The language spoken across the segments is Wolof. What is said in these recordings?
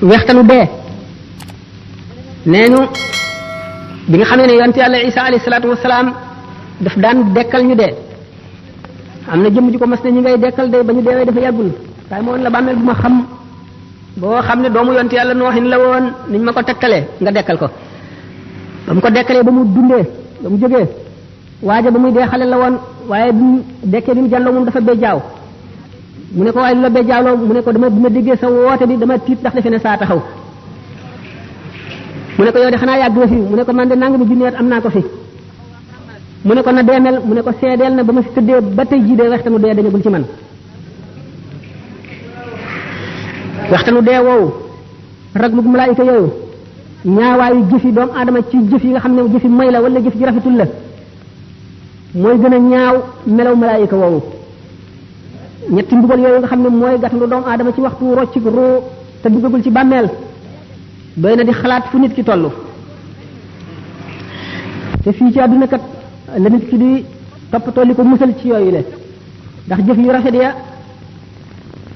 wextanu dee neñu bi nga xamé né yonent yàlla Isa alayhi salatu wassalam daf daan dekkal ñu dee am na jëm ji ko mas ne ñi ngay dekkal day bañu deewee dafa yàggul waaye moo woon la bàmmeel bu ma xam boo xam ne doomu yonent yàlla nooxin la woon niñ ma ko tekkalee nga dekkal ko ba mu ko dekkalee ba mu dundee ba mu jógee waaja ba muy dee xale la woon waaye bi mu dekkee bi mu jàlloo moom dafa bejjaaw mu ne ko waaye lu la bejjaawloo mu ne ko dama bi ma déggee sa woote bi dama tiit ndax defe ne saa taxaw mu ne ko yow de xanaa yàgg nga fi mu ne ko man de nangami junneet am naa ko fi mu ne ko na deemel mu ne ko seedeel na ba ma fi tëddee ba tey jii de waxtanu dee dañagul ci man waxtanu dee woowu raglu malaayika yooyu ñaawaayu jëfi doomu aadama ci jëf yi nga xam ne jëfi may la wala jëf ji rafetul la mooy gën a ñaaw melaw malaayika woowu ñetti mbugal yooyu nga xam ne mooy gàttandu doomu aadama ci waxtu roccik ruu te duggagul ci bàmmeel doy na di xalaat fu nit ki toll te fii ci àdduna kat la nit ki di toppatoo li ko musal ci yooyu le ndax jëf yu rafet ya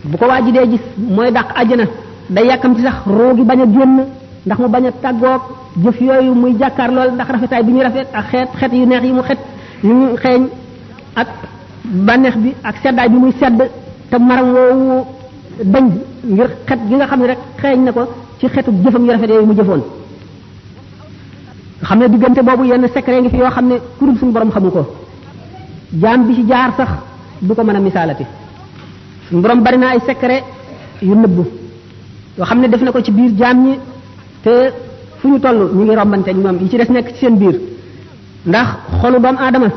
bu ko waaji dee gis mooy dàq àjjana day yàkkam ci sax ruu gi bañ a génn ndax mu bañ a tàggoog jëf yooyu muy jàkkaar lool ndax rafetaay bi ñuy rafet ak xeet yu neex yi mu yu xeeñ ak bànneex bi ak seddaay bi muy sedd te maram woowu dañ ngir xet gi nga xam ne rek xeeñ na ko ci xetu jëfam yu rafet yooyu mu jëfoon nga xam ne diggante boobu yenn secret ngi fi yoo xam ne kurub suñu borom xamu ko jaam bi ci jaar sax du ko mën a misaalati suñu borom bari na ay secret yu nëbbu yoo xam ne def na ko ci biir jaam ñi te fu ñu toll ñu ngi rombante ñoom yi ci des nekk ci seen biir ndax xolu doomu aadama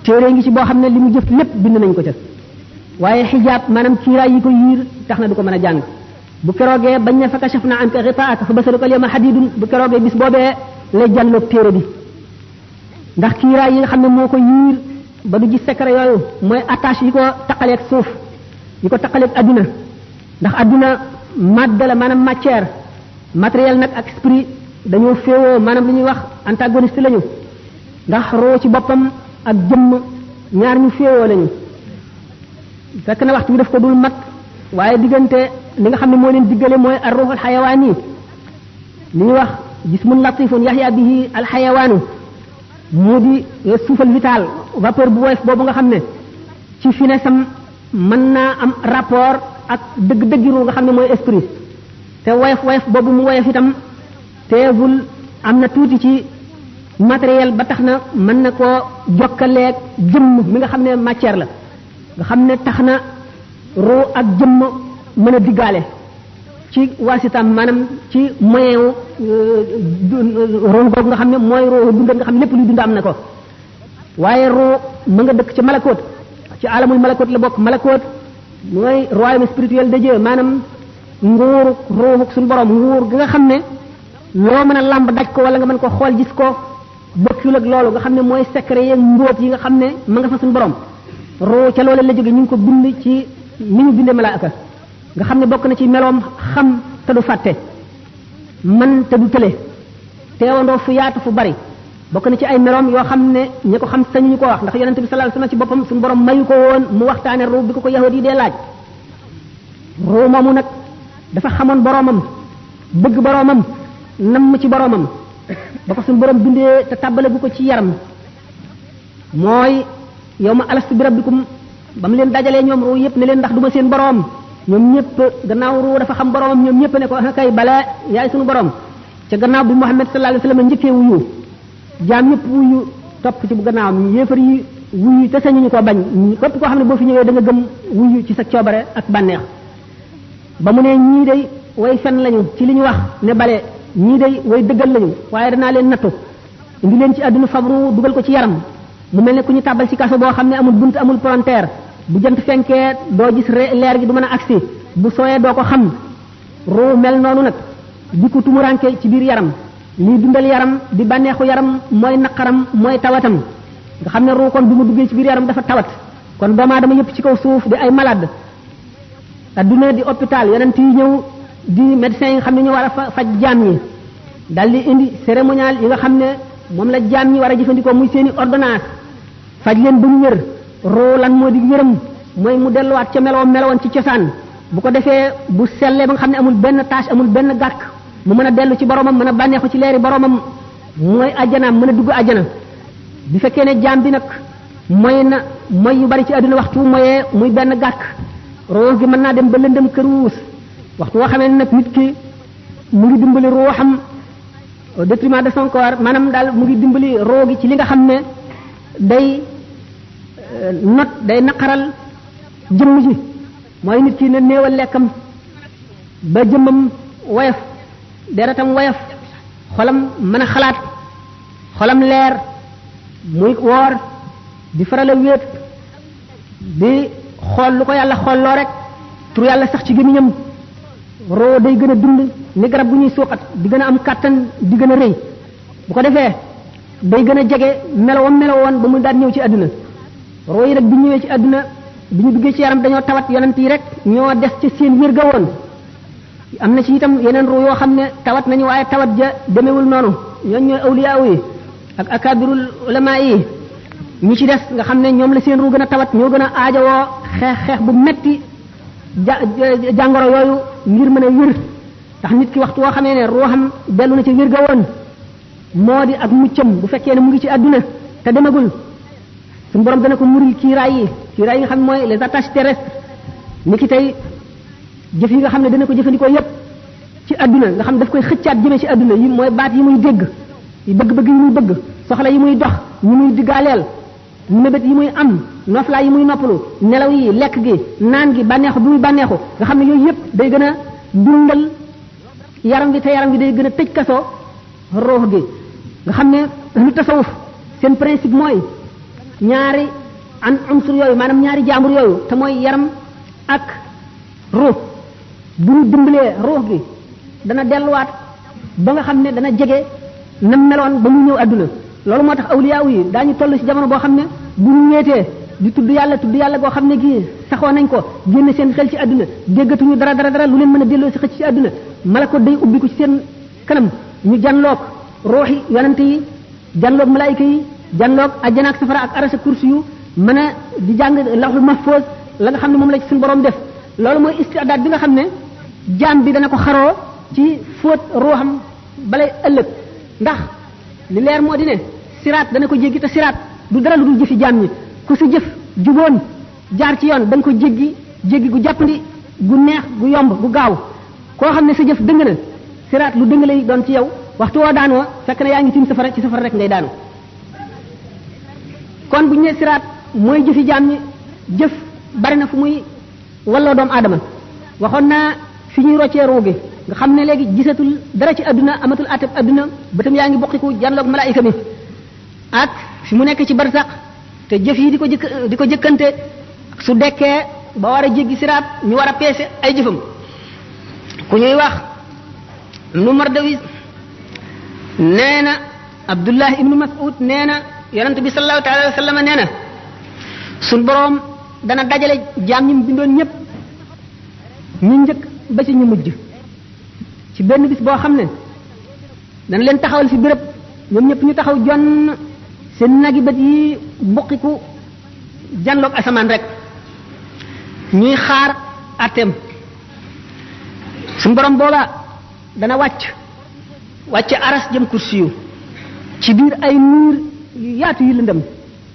téere ngi ci boo xam ne li mu jëf lépp bind nañ ko ca waaye xijaab maanaam kiiraay yi ko yiir tax na du ko mën a jàng bu keroogee bañ ne fa kashafna anka ghitaa'aka fa basaruka al-yawma hadiidun bu keroogee bis boobee lay jàlloog téere bi ndax kiiraay yi nga xam ne moo ko yiir ba du gis secret yooyu mooy attache yi ko taqaleeg suuf yi ko taqaleeg adduna ndax adduna madde la maanaam matière matériel nag ak esprit dañoo féewoo maanaam li ñuy wax antagoniste lañu ndax roo ci boppam ak jëmm ñaar ñu féewoo lañu fekk na waxtu bi daf ko dul mat waaye diggante li nga xam ne moo leen diggale mooy ar-ruhul xayawaani li ñuy wax jismun latifun yaxya bihi alxayawaanu mu di suufal vital vapeur bu woyof boobu nga xam ne ci finesam mën naa am rapport ak dëgg-dëggiru nga xam ne mooy esprit te woyof boobu mu woyof itam teewul am na tuuti ci matériel ba tax na mën na koo jokkaleeg jëmm mi nga xam ne matière la nga xam ne tax na ruu ak jëmm mën a diggaale ci waasitam maanaam ci moyen wu ruu googu nga xam ne mooy ruu dund nga xam ne lépp luy dund am na ko waaye ruu ma nga dëkk ci malakoot ci alamul malakoot la bokk malakoot mooy royaume spirituel de Dieu maanaam nguuru ruuxuk suñu borom nguur gi nga xam ne loo mën a làmb daj ko wala nga mën ko xool gis ko bokkul ak loolu nga xam ne mooy secret yeeg mbóot yi nga xam ne ma nga fa suñu borom ruu ca loolu la jóge ñu ngi ko bind ci ni ñu bindee malaaka nga xam ne bokk na ci meloom xam te du fàtte man te du tële teewandoo fu yaatu fu bari bokk na ci ay meloom yoo xam ne ñi ko xam sañu ñu ko wax ndax yonente bi sallallahu alayhi wasallam ci boppam suñu borom mayu ko woon mu waxtaane ruu bi ko yahudi yi dee laaj ruu moomu nag dafa xamoon boromam bëgg boromam namm ci boromam ba ko suñu borom bindee te tàbbale bu ko ci yaram mooy yow ma alastu bi rabbikum ba mu leen dajalee ñoom ruu yëpp ne leen ndax duma seen borom ñoom ñëpp gannaaw ruu dafa xam boromam ñoom ñëpp ne ko kay bala yaay suñu borom ca gannaaw bi Muhammad sallallahu alayhi wasallam njëkkee wuyu jaam ñëpp wuyu topp ci bu gannaawam yéefar yi wuyu te sañu ñu ko bañ képp koo xam ne boo fi ñëwee da nga gëm wuyu ci sa coobare ak bànneex ba mu ne ñii day way fen lañu ci li ñu wax ne bale ñii day way dëggal lañu waaye danaa leen nattu indi leen ci àdduna fabru dugal ko ci yaram mu mel ne ku ñu tàbbal ci kaso boo xam ne amul bunt amul frontière bu jant fenkee doo gis leer gi du mën a agsi bu sooyee doo ko xam ruu mel noonu nag di ko tumuranke ci biir yaram lii dundal yaram di bànneexu yaram mooy naqaram mooy tawatam nga xam ne ruu kon bi mu duggee ci biir yaram dafa tawat kon doomu aadama yëpp ci kaw suuf di ay malade adduna di hôpital yonent yi ñëw di médecins yi nga xam ne ñu war a faj jaam ñi dal di indi cérémonial yi nga xam ne moom la jaam ñi war a jëfandikoo muy seeni ordonnance faj leen ba ñu wér ruu lan moo di wéram mooy mu delluwaat ca melowoon ci cosaan bu ko defee bu sellee ba nga xam ne amul benn tâche amul benn gàkk mu mën a dellu ci boromam mën a bànneexu ci leeri boromam mooy ajjanaam mën a dugg ajjana. bi fekkee ne jaam bi nag mooy na mooy yu bari ci àdduna waxtu mooyee muy benn gàkk roo gi mën naa dem ba lëndëm këruus waxtu woo xamee nag nit ki mu ngi dimbali ruuxam au détriment de son corps maanaam daal mu ngi dimbali roo gi ci li nga xam ne day naqaral jëmm ji mooy nit ki ne néewal lekkam ba jëmmam woyof deretam woyof xolam mën a xalaat xolam leer muy woor di faral a wéet di xool lu ko yàlla xoolloo rek tur yàlla sax ci gémmiñam roo day gën a dund ni garab bu ñuy suuxat di gën a am kàttan di gën a rëy bu ko defee day gën a jege melowoon ba mu daan ñëw ci àdduna roo yi nag bi ñëwee ci àdduna bi ñu duggee ci yaram dañoo tawat yonent yi rek ñoo des ci seen wér ga woon am na ci itam yeneen roo yoo xam ne tawat nañu waaye tawat ja demewul noonu ñooñ ñooy awliyaa yi ak akabirul ulama yi ñi ci des nga xam ne ñoom la seen ruu gën a tawat ñoo gën a aajowoo xeex bu metti jàngoro yooyu ngir mën a wér tax nit ki waxtu woo xamee ne ruuxam dellu na ci wér ga woon moo di ak muccam bu fekkee ne mu ngi ci àdduna te demagul suñu borom dana ko muril kiiraay yi nga xam ne mooy les attaches terrestres ni ki tey jëf yi nga xam ne dana ko jëfandikoo yépp ci àdduna nga xam ne daf koy xëccaat jëmee ci àdduna yi mooy baat yi muy dégg bëgg-bëgg yi muy bëgg soxla yi muy dox ñi muy diggaaleel mébét yi muy am noflaay yi muy noppalu nelaw yi lekk gi naan gi bànneexu bi muy bànneexu nga xam ne yooyu yépp day gën a dundal yaram gi te yaram gi day gën a tëj kaso ruux gi nga xam ne lu tasawuf seen principe mooy ñaari unsur yooyu maanaam ñaari jaambur yooyu te mooy yaram ak ruux bu ñu dimbalee ruux gi dana delluwaat ba nga xam ne dana jege na meloon ba mu ñëw àdduna loolu moo tax awliya yi daañu toll ci jamono boo xam ne bu ñu ñeetee di tudd yàlla goo xam ne gii saxoo nañ ko génne seen xel ci àdduna déggatuñu dara lu leen mën a delloo ci xëcc ci àdduna malako day ubbi ko ci seen kanam ñu janloog ruuxi yonante yi janloog malaayika yi janloog ajjana ak safara ak arasa kursi yu mën a di jàng lawhul mahfuz la nga xam ne moom la ci suñu borom def loolu mooy istidaad bi nga xam ne jaam bi dana ko xaroo ci fóot ruuxam balay ëllëg ndax li leer moo di ne siraat dana ko jéggi te siraat du dara lu dul jëfi jaam ñi ku sa jëf juboon jaar ci yoon da nga ko jéggi gu jàppandi gu neex gu yomb gu gaaw koo xam ne sa jëf dëng na siraat lu dëng lay doon ci yow waxtu woo daanoo fekk na yaa ngi tiim safara ci safara rek ngay daanu kon bu ñu nee siraat mooy jëfi jaam ñi jëf bari na fu muy walloo doomu aadama waxoon naa fi ñuy roccee ruugi nga xam ne léegi gisatul dara ci adduna amatul ateb adduna bëtam yaa ngi bokkiku janloog malaayika mi ak fi mu nekk ci barsax te jëf yi di ko jëkkante su dekkee ba war a jéggi siraat ñu war a peese ay jëfam ku ñuy wax nu Mardawis nee na Abdullah ibnu Mas'ud nee na yonent bi sallallahu taala wa sallam nee na suñ boroom dana dajale jaam ñi mu bindoon ñëpp ñu njëkk ba ci ñu mujj ci benn bis boo xam ne dana leen taxawal fi béréb ñoom ñëpp ñu taxaw jonn seen nagi bët yi buqiku janloog asamaan rek ñuy xaar atem suñu borom booba dana wàcc aras jëm kursi yu ci biir ay niir yu yaatu yu lëndëm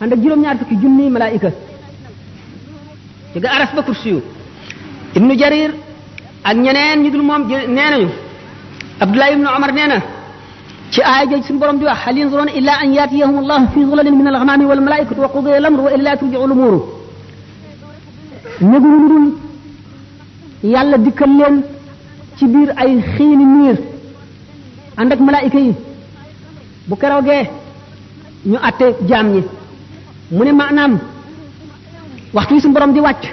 ànd ak juróom-ñaar fukki junni malaayika jóge aras ba kursi yu ibnu jarir ak ñeneen ñu dul moom nee nañu abdullah ibnu omar nee na ci aaya jooju suñu borom di wax hal yanzuruna illa an yatiyahum allahu fi zulalin min al-ghamami wal malaikatu wa qudiya al-amru wa ila turji'u al-umur néguñu lu dul yàlla dikkal leen ci biir ay xiini niir ànd ak malaayika yi bu keroogee ñu àtte jaam ñi mu ne maanaam waxtu wi suñu borom di wàcc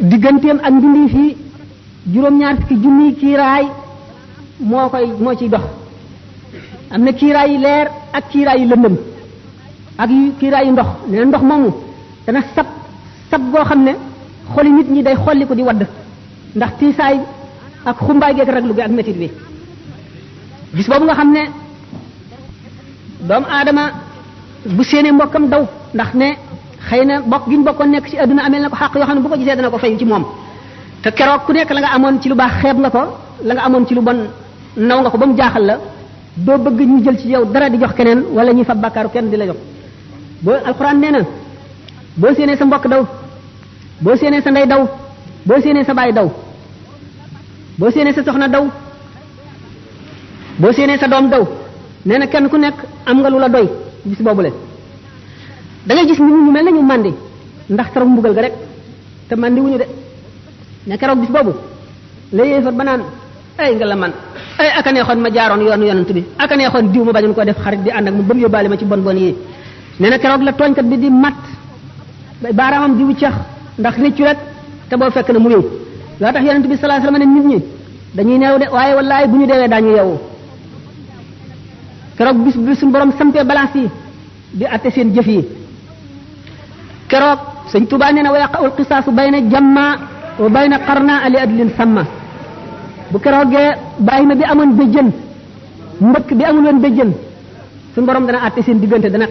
digganteem ak mbindi fii juróom-ñaar fukki junni kiiraay moo ciy dox am na kiiraay yi leer ak kiiraay yi lëndëm ak kiiraay yi ndox nee na ndox moomu dana sab goo xam ne xoli nit ñi day xolli ko di wadd ndax tiisaay ak xumbaay geek raglu gi ak métit bi bis boobu nga xam ne doomu aadama bu séenee mbokkam daw ndax ne xëy na bokk gi ñu bokkoon nekk ci àdduna amel na ko xàq yoo xam ne bu ko gisee dana ko fay ci moom te keroog ku nekk la nga amoon ci lu baax xeeb nga ko la nga amoon ci lu bon naw nga ko ba mu jaaxal la doo bëgg ñu jël ci yow dara di jox keneen wala ñuy fab bàkkaaru kenn di la jox boo alxuraan nee na boo séenee sa mbokk daw boo séenee sa ndey daw boo séenee sa baay daw boo séenee sa soxna daw boo séenee sa doom daw nee na kenn ku nekk am nga lu la doy bis boobule da ngay gis nit ñu mel na ñu màndi ndax keroog mbugal ga rek te màndi wuñu de ne keroog bis boobu la yéefar ba naan ay nga la man ay aka neexoon ma jaaroon yoonu yonent bi aka neexoon diw ma bañoon koo def xarit di ànd ak mu bëm yóbbaale ma ci bon bon yi nee na keroog la tooñkat bi di mat baaraamam di wuccax ndax réccu rek te boo fekk na mu yow loo tax yonent bi sallallahu alayhi wasallam ne nit ñi dañuy neew de waaye wallaay bu ñu deewee daañu yeewu keroog bis bi suñu borom sampee balance yi di atte seen jëf yi keroog sëñ Tuubaa nee na wa yaqa'ul qisaasu bayna jamma wa bayna qarna li adlin samma bu keroogee bàyyi ma bi amoon béjjën mbëkk bi amul woon béjjën suñu borom dana atte seen diggante dana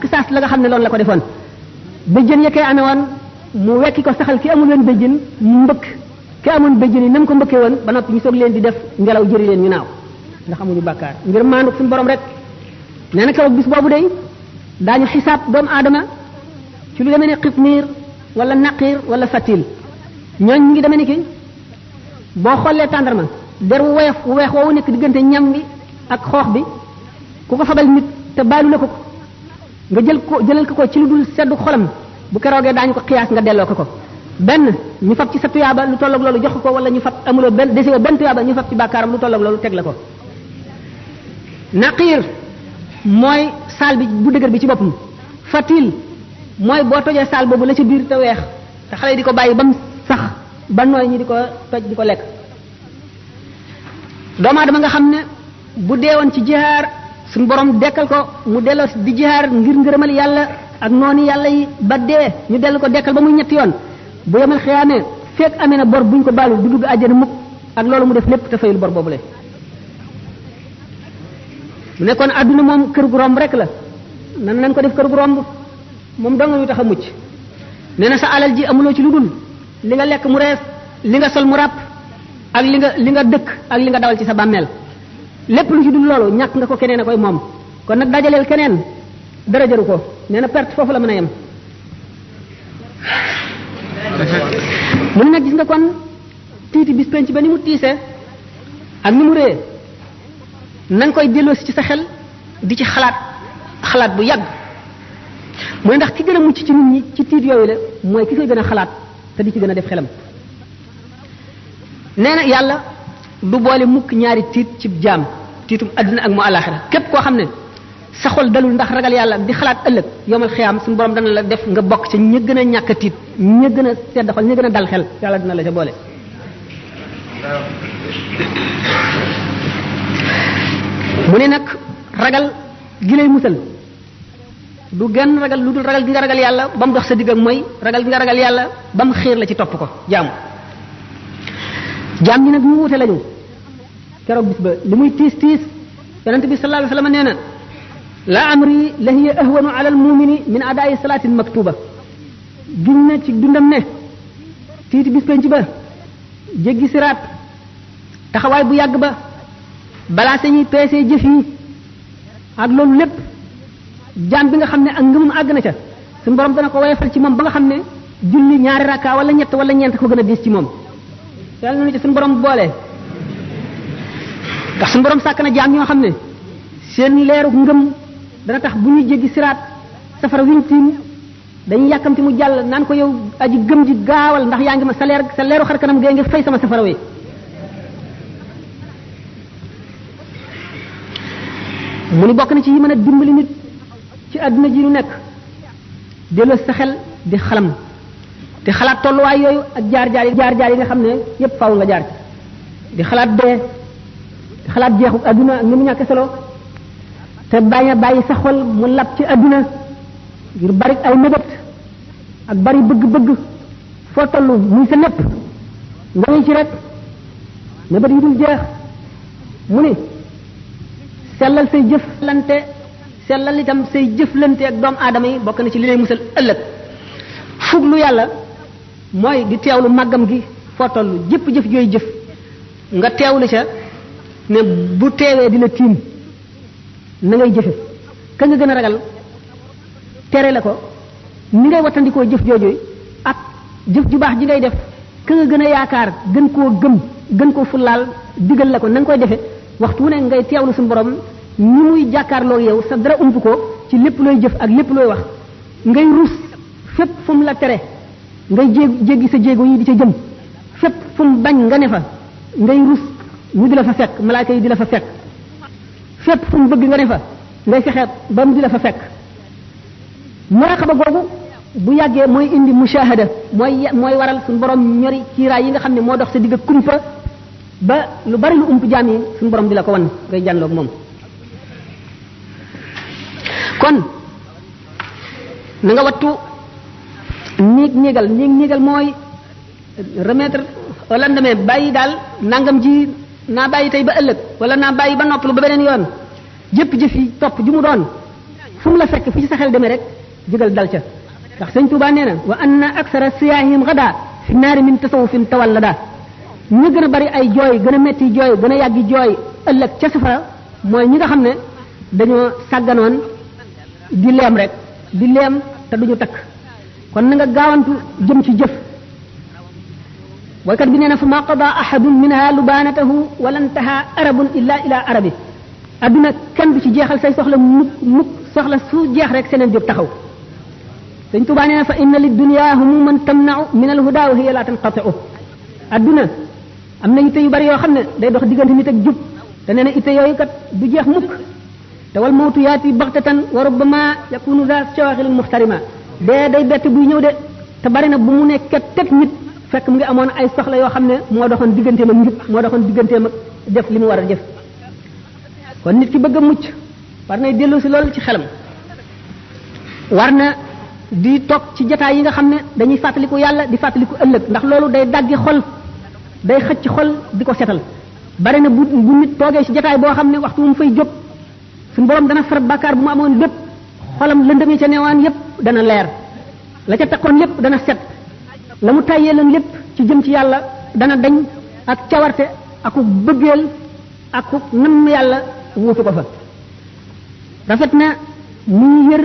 xisaas la nga xam ne loolu la ko defoon béjjën ya koy amee woon mu wekki ko saxal ki amul woon béjjën mu mbëkk ki amoon béjjën yi nam ko mbëkkee woon ba noppi ñu soog leen di def ngelaw jëri leen ñu naaw ndax amuñu bàkkaar ngir maandu suñu borom rek nee na keroog bis boobu day daañu xisaab doomu aadama ci lu demee ne xitmiir wala naqiir wala fatil ñooñ ñu ngi demee ni ki boo xoolee tàndarma der wu weex woowu nekk diggante ñam bi ak xoox bi ku ko fabal nit te baalu la ko nga jëlal ko ci lu dul seddu xolam bu keroogee daañu ko xiyaas nga delloo ko benn ñu fab ci sa tuyaaba lu tolloog loolu jox ko wala ñu fab amuloo desewoo benn tuyaaba ñu fab ci bàkkaaram lu tolloog loolu teg la ko naqiir mooy saal bi bu dëgër bi ci boppam fatil mooy boo tojee saal boobu la ci biir te weex te xale yi di ko bàyyi ba mu sax ba nooy ñi di ko toj di ko lekk doomu aadama nga xam ne bu deewoon ci jihaar suñu borom dekkal ko mu delloo di jihaar ngir ngërëmal yàlla ak noonu yàlla yi ba dee ñu dellu ko dekkal ba muy ñetti yoon bu yemal xiyaamee fekk amee na bor buñ ko baalul du dugg àjjana mukk ak loolu mu def lépp te fayul bor boobule mu nekkoon àdduna moom kër gu romb rek la nan nañ ko def kër gu romb moom dong ñu tax a mucc nee na sa alal ji amuloo ci lu dul li nga lekk mu rees li nga sol mu ràpp ak li nga dëkk ak li nga dawal ci sa bàmmeel lépp lu ci dul loolu ñàkk nga ko keneen a koy moom kon nag dajaleel keneen dara jëru ko nee na perte foofu la mën a yem mu ne nag gis nga kon tiiti bis penc ba ni mu tiisee ak ni mu réyee na nga koy delloosi ci sa xel di ci xalaat bu yàgg mu ne ndax ki gën a mucc ci nit ñi ci tiit yooyu la mooy ki koy gën a xalaat te di ci gën a def xelam nee na yàlla du boole mukk ñaari tiit ci jaam tiitum adduna ak mu alaxira képp koo xam ne sa xol dalul ndax ragal yàlla di xalaat ëllëg yomal xiyaam suñu borom dana la def nga bokk ci ña gën a ñàkk a tiit ña gën a sedd xol ña gën a dal xel yàlla dina la ca boole mu ne nag ragal gi lay musal du genn ragal lu dul ragal gi nga ragal yàlla ba mu dox sa digg ak mooy ragal gi nga ragal yàlla ba mu xiir la ci topp ko jaam ñi nag ñu wute lañu keroog bis ba li muy tiis yonente bi sallallahu alayhi wasallam nee na la amri la hiya ahwanu ala al mumini min adaa'i salaatin maktuba giñ na ci dundam ne tiiti bis penc ba jéggi siraat taxawaay bu yàgg ba balaa sañuy peesee jëf yi ak loolu lépp jaam bi nga xam ne ak ngëmum àgg na ca suñu borom dana ko woyofal ci moom ba nga xam ne julli ñaari rakka wala ñett wala ñeent ko gën a diis ci moom yàlla nañu ci suñu borom boole ndax suñu borom sàkk na jaam ñoo xam ne seen leeru ngëm dana tax bu ñuy jéggi siraat safara wiñ tiim dañuy yàkkamti mu jàll naan ko yow aji gëm ji gaawal ndax yaa ngi ma sa leeru xar kanam gee ngi fay sama safara wi mu ni bokk na ci yi mën a dimbali nit ci àdduna ji nu nekk delloo sa xel di xalam di xalaat tolluwaay yooyu ak jaar-jaar yi nga xam ne yépp faaw nga jaar ci di xalaat dee di xalaat jeexu àdduna ak ni mu ñàkk solo te bañ a bàyyi sa xol mu lab ci àdduna ngir bari ay mébét ak bari bëgg-bëgg foo toll muy sa lépp nga ngi ci rek mébét yi dul jeex mu ni sellal say jëf lante sellal itam say jëflante ak doomu aadama yi bokk na ci li lay musal ëllëg fuglu yàlla mooy di teewlu màggam gi foo toll jëpp jëf jooy jëf nga teewlu ca ne bu teewee dina tiim na ngay jëfe ka nga gën a ragal tere la ko ni ngay wattandikoo jëf jooju ak jëf ju baax ji ngay def ka nga gën a yaakaar gën koo gëm gën koo fullaal digal la ko na nga koy defe waxtu wu ne ngay teewlu suñu borom ni muy jàkkaarloo yow sa dara ump ko ci lépp looy jëf ak lépp looy wax ngay rus fépp fu mu la tere ngay jéggi sa jéego yi di ca jëm fépp fu mu bañ nga ne fa ngay rus ñu di la fa fekk malaaka yi di la fa fekk fépp fu mu bëgg nga ne fa ngay fexeet ba mu di la fa fekk muraqaba googu bu yàggee mooy indi mushahada mooy waral suñu borom ñori kiiraay yi nga xam ne moo dox sa digg ak kumpa ba lu bari lu ump jaam yi suñu borom di la ko wan ngay jànloog moom kon na nga wattu néegal mooy remettre au lendemain bàyyi daal nangam ji naa bàyyi tey ba ëllëg wala naa bàyyi ba noppalu ba beneen yoon jëf yi topp ju mu doon fu mu la fekk fu ci sa xel demee rek jógal dal ca ndax sëñ Tuubaa nee na wa anna aksara siyaahim gada fi naari min tasawufin tawallada ñu gën a bari ay jooy gën a metti jooy gën a yàggi jooy ëllëg ca safara mooy ñi nga xam ne dañoo sàgganoon di leem rek di leem te duñu takk kon na nga gaawantu jëm ci jëf waykat bi nee na fa ma qada ahadun minha lubanatahu wala intaha arabun illa ila arabi adduna kenn du ci jeexal say soxla mukk soxla su jeex rek seneen jóg taxaw sëñ Tuubaa nee na fa inna lid dunya humuman tamna'u min al huda wa hiya la tanqati'u adduna am na itte yu bari yoo xam ne day dox diggante nit ak jub te nee na itte yooyu kat du jeex mukk te wal mawtu yaati baxtatan wa rubbama yakunu za shawaghil muhtarima dee day bett buy ñëw de te bari na bu mu nekkee teg nit fekk mu ngi amoon ay soxla yoo xam ne moo doxoon digganteem ak njub moo doxoon digganteem ak def li mu war a def kon nit ki bëgg a mucc war nay dellu si loolu ci xelam war na di toog ci jataay yi nga xam ne dañuy fàttaliku yàlla di fàttaliku ëllëg ndax loolu day daggi xol day xëcc xol di ko setal bari na bu nit toogee ci jataay boo xam ne waxtu mu fay jóg suñu borom dana far bàkkaar bu mu amoon lépp xolam lëndëm yi ca neewaan yépp dana leer la ca takkoon lépp dana set la mu tàyyee lan lépp ci jëm ci yàlla dana dañ ak cawarte aku bëggeel aku namm yàlla wuutu ko fa rafet na muy yër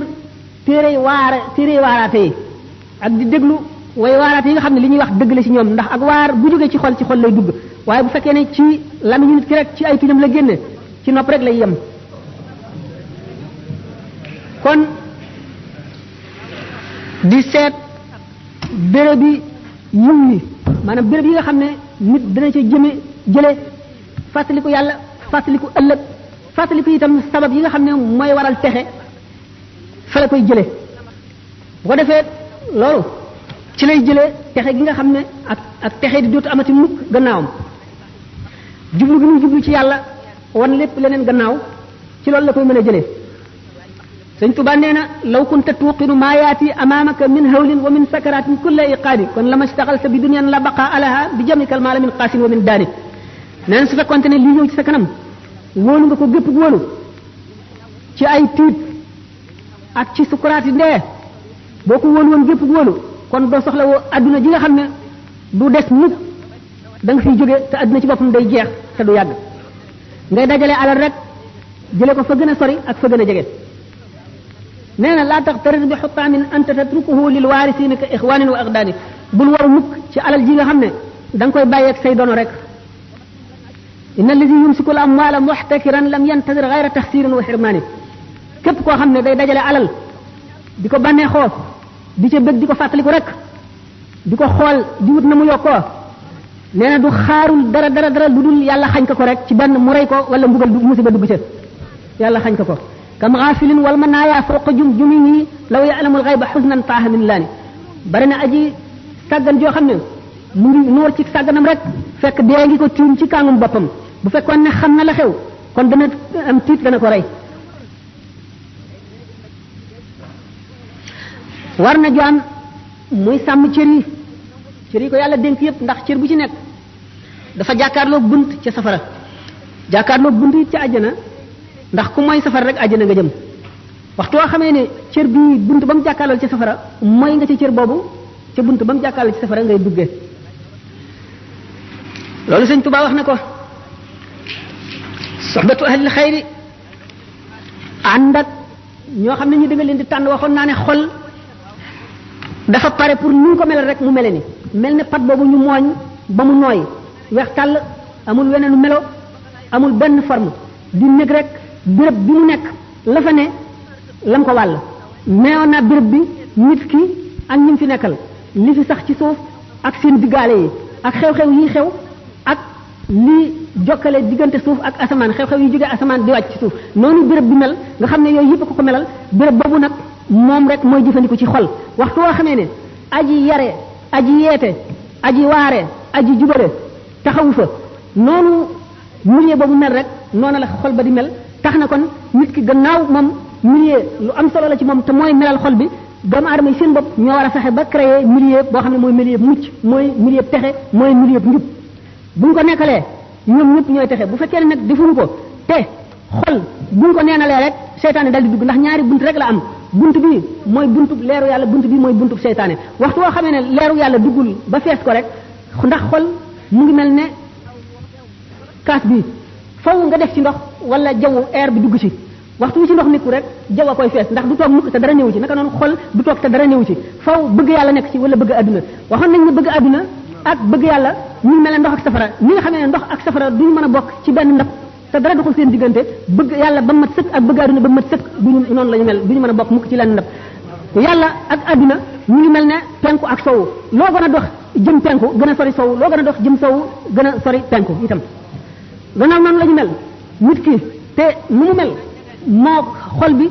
téere waaraate yi ak di déglu way waaraate yi nga xam ne li ñuy wax dëgg la ci ñoom ndax ak waar bu jógee ci xol lay dugg waaye bu fekkee ne ci lamiñu nit ki rek ci ay tuñam la génne ci nopp rek lay yem kon di seet béréb yi yiw yi maanaam béréb yi nga xam ne nit dana ca jële fàttaliku yàlla fàttaliku ëllëg fàttaliku itam sabab yi nga xam ne mooy waral texe fa la koy jële bu ko defee loolu ci lay jële texe gi nga xam ne ak texe di dootu amati mukk gannaawam jublu gi muy jublu ci yàlla wan lépp leneen gannaaw ci loolu la koy mën a jëlee sëñ Tuba nee na law kunta tuqinu maa yaati amaamaka min hawlin wa min sakaratin kulla iqaadi kon lama staxalta bi dunyan la baqa alaha bi jamikal maala min qaasin wa min daani nee na su fekkonte ne lii ñëw ci sa kanam wóolu nga ko gépp wóolu ci ay tiit ak ci sukuraati ndee boo ko wóolu woon gépp wóolu kon doo soxla woo adduna ji nga xam ne du des mukk da nga fiy jóge te adduna ci boppam day jeex te du yàgg ngay dajale alal rek jële ko fa gën a sori ak fa gën a jege nee na laa taxtarir bi xutaamin anta tatrukuhu lil waarisiina ka ixwaanin wa aqdaani bul waru mukk ci alal ji nga xam ne da nga koy bàyyeeg say dono rek inna alladi yumsiku al amwaala muxtakiran lam yantadir gayra taxsirin wa xirmaani képp koo xam ne day dajale alal di ko bànnee xoof di ca bëgg di ko fàttaliku rek di ko xool di wut na mu yokkoo nee na du xaarul dara lu dul yàlla xañ ko rek ci benn mu rey ko wala mbugal musiba dugg ca yàlla xañ ko kam xaafilin wal manaaya fawqa jumihi law ya'lamul ghayba huznan taaha min laani bari na aji sàggan joo xam ne mu ngi noor ci sàgganam rek fekk dee ngi ko tiim ci kàngum boppam bu fekkoon ne xam na la xew kon dana am tiit dana ko rey war na jaam muy sàmm cër yi ko yàlla dénk yépp ndax cër bu ci nekk dafa jàkkaarloo bunt ca safara jàkkaarloo bunt it ca àjjana ndax ku mooy safara rek àjjana nga jëm waxtu woo xamee ne cër bi bunt ba mu jàkkaarloo ci safara mooy nga ci cër boobu ca bunt ba mu jàkkaarloo ci safara ngay duggee loolu Sëñ Tuubaa wax na ko soxbatu ahlil xayri ànd ak ñoo xam ne ñu dëgg leen di tànn waxoon naa ne xol dafa pare pour nu ko melal rek mu mele ni mel ne pat boobu ñu mooñ ba mu nooy weex tàll amul weneenu melo amul benn forme di nekk rek béréb bi mu nekk la fa ne lam ko wàll neewoon naa béréb bi nit ki ak ñi fi nekkal li fi sax ci suuf ak seen diggaale yi ak xew-xew yi xew ak li jokkale diggante suuf ak asamaan xew-xew yi jógee asamaan di wàcc ci suuf noonu béréb bi mel nga xam ne yooyu yëpp ko melal béréb boobu nag moom rek mooy jëfandiku ci xol waxtu woo xamee ne aji yare aji yeete aji waare aji jubale taxawu fa noonu milieu boobu mel rek noonu la xol ba di mel tax na kon nit ki gannaaw moom milieu lu am solo la ci moom te mooy melal xol bi doomu aadama yi seen bopp ñoo war a fexe ba créer milieu boo xam ne mooy milieu mucc mooy milieu texe mooy milieu njub buñ ko nekkalee ñoom ñëpp ñooy texe bu fekkee ne nag defuñu ko te xol buñ ko neenalee rek seytaane dal di dugg ndax ñaari bunt rek la am bunt bi mooy buntub leeru yàlla bunt bi mooy buntub seytaane waxtu woo xamee ne leeru yàlla duggul ba fees ko rek ndax xol mu ngi mel ne kaas bi faw nga def ci ndox wala jaww air bi dugg ci waxtu wi ci ndox nekku rek jaww a koy fees ndax du toog mukk te dara néew ci naka noonu xol du toog te dara néew ci faw bëgg yàlla nekk ci wala bëgg adduna waxoon nañ ne bëgg adduna ak bëgg yàlla ñu mel ne ndox ak safara ni nga xamee ne ndox ak safara duñu mën a bokk ci benn ndab te dara doxul seen diggante bëgg yàlla ba mat sëkk ak bëgg adduna ba mat sëkk duñu noonu la ñu mel duñu mën a bokk mukk ci lenn ndab yàlla ak adduna ñu ngi mel ne penku ak sowu loo gën a dox jëm penku gën a sori sowu loo gën a dox jëm sowu gën a sori penku itam gannaaw noonu la ñu mel nit ki te nu mu mel moo xol bi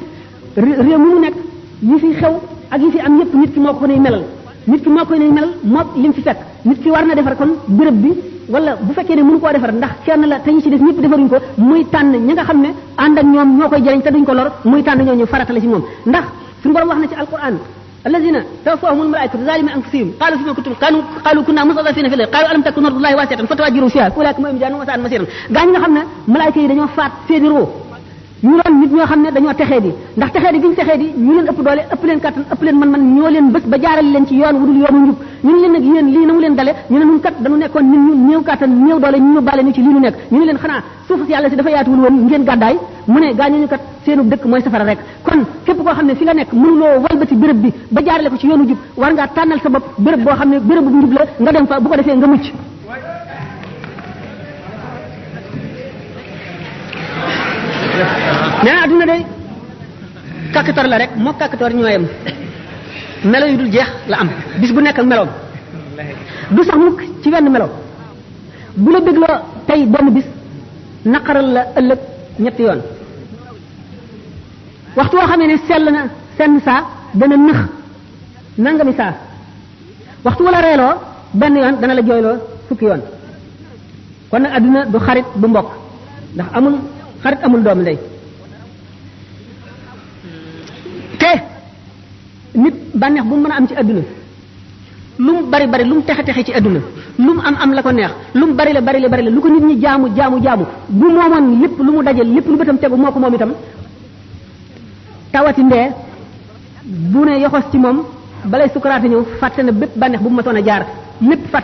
réew mi mu nekk yi fi xew ak yi fi am yépp nit ki moo ko nay melal nit ki moo koy nay melal moo lim fi fekk nit ki war na defar kon béréb bi wala bu fekkee ne mënu koo defar ndax kenn la te ñu ci def ñëpp defaruñ ko muy tànn ñi nga xam ne ànd ak ñoom ñoo koy jëriñ te duñ ko lor muy tànn ñooñu farata la ci moom ndax suñu borom wax na ci alquran alladina tawaffahumul malaikatu zalimi anfusihim qalu fima kuntum qalu kunna mustadafina fil ardi qalu alam takun ardullahi wasi'atan fatahajjaru fiha ulaika ma'ahum jahannam wa sa'at masiran gaañ nga xam ne malaayika yi dañoo faat seeni roo ñu doon nit ñoo xam ne dañoo texee di ndax texee di gi ñu texee di ñu leen ëpp doole ëpp leen kattan ëpp leen man ñoo leen bés ba jaarale leen ci yoon wudul yoonu njub ñu ne leen nag yéen lii na mu leen dale ñu ne ñun kat dañu nekkoon nit ñu néew kattan néew doole ñu bàle ñu ci lii ñu nekk ñu ne leen xanaa suuf si yàlla si dafa yaatuwul woon ngeen gàddaay mu ne gaañooñu kat seenu dëkk mooy safara rek kon képp koo xam ne fi nga nekk mënuloo walbati béréb bi ba jaarale ko ci yoonu jub war ngaa tànnal sa bopp béréb boo xam ne béréb bu njub la nga dem fa bu ko defee nga mucc nee na adduna day kàkkator la rek moo kàkkator ñooyam melo yu dul jeex la am bis bu nekk ak meloom du sax mukk ci wenn melo bu la dégloo tey benn bis naqaral la ëllëg ñetti yoon waxtu woo xamee ne sell na senn saa dana nëx nangami saa waxtu wala reeloo benn yoon dana la jooyloo fukki yoon kon nag adduna du xarit du mbokk ndax amul xarit amul doom ndey te nit bànneex bu mu mën a am ci adduna lu mu bari bari lu mu texe texe ci adduna lu mu am la ko neex lu mu bari la lu ko nit ñi jaamu bu moomoon lépp lu mu daje lépp lu bëtam tegu moo ko moom itam tawati ndee bu ne yoxos ci moom balay sukaraate ñëw fàtte na bépp bànneex bu mu mësoon a jaar lépp fàtte